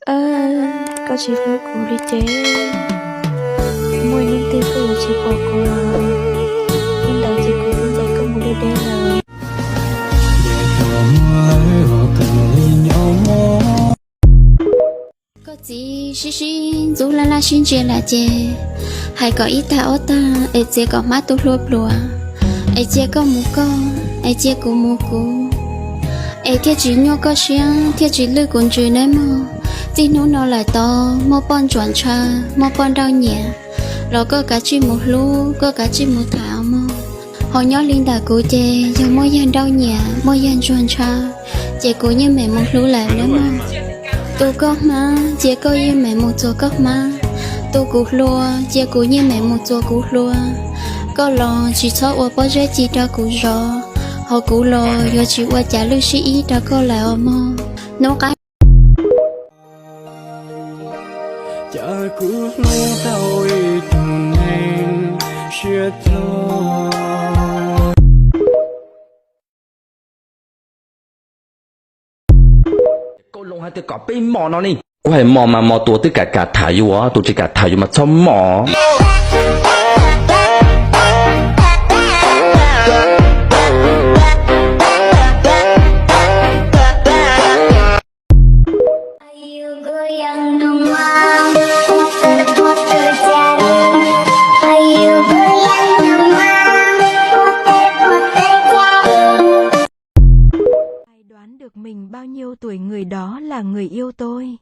Koj tsis hlub kuv li ces muaj ib hnub twg koj yuav tsis pom kuv los. Hnub ntawd ces kuv twb ncaim koj mus deb deb lawm. Koj txiv sib sib ntxub laj laj sib ntsia lawm ces hais kom ib tag ob tag es txiav kom hmab tu hlua pluav, es cia koj mus koj, es cia kuv mus kuv, es thiaj tsis nyuaj koj siab thiaj tsis lwj kuv ntsws nawb mog. Txij hnub no lawm tod muaj poj ntsuam ntshaw, muaj poj nrauj nyiam los koj kav tsij mus hlub, koj kav tsij mus tham os mog. Ho nyob li ntawm kuv ces yog muaj yawg nrauj nyiam, muaj yawg ntsuag ntshaw, ces kuv yeej meem mus hlub lawm nawb mog. Tu koj hmab cia koj yeej meem mus txuas koj hmab, tu kuv hlua cia kuv yeej meem mus txuas kuv hlua. Koj los tsis txhob ua pob zeb ci rau kuv zov, ho kuv los yuav tsis ua cav lwj sib ib rau koj lawm os mog. Hnub qab cas kuv hlub tau ib tug neeg siab txog. Koj loo hais tias kom peb mos no ne. Kuv hais mos mas mos, tus twb kam kam tham yus, tus tsis kam tham yus mas txhob mos. Ai đoán được mình bao nhiêu tuổi người đó là người yêu tôi.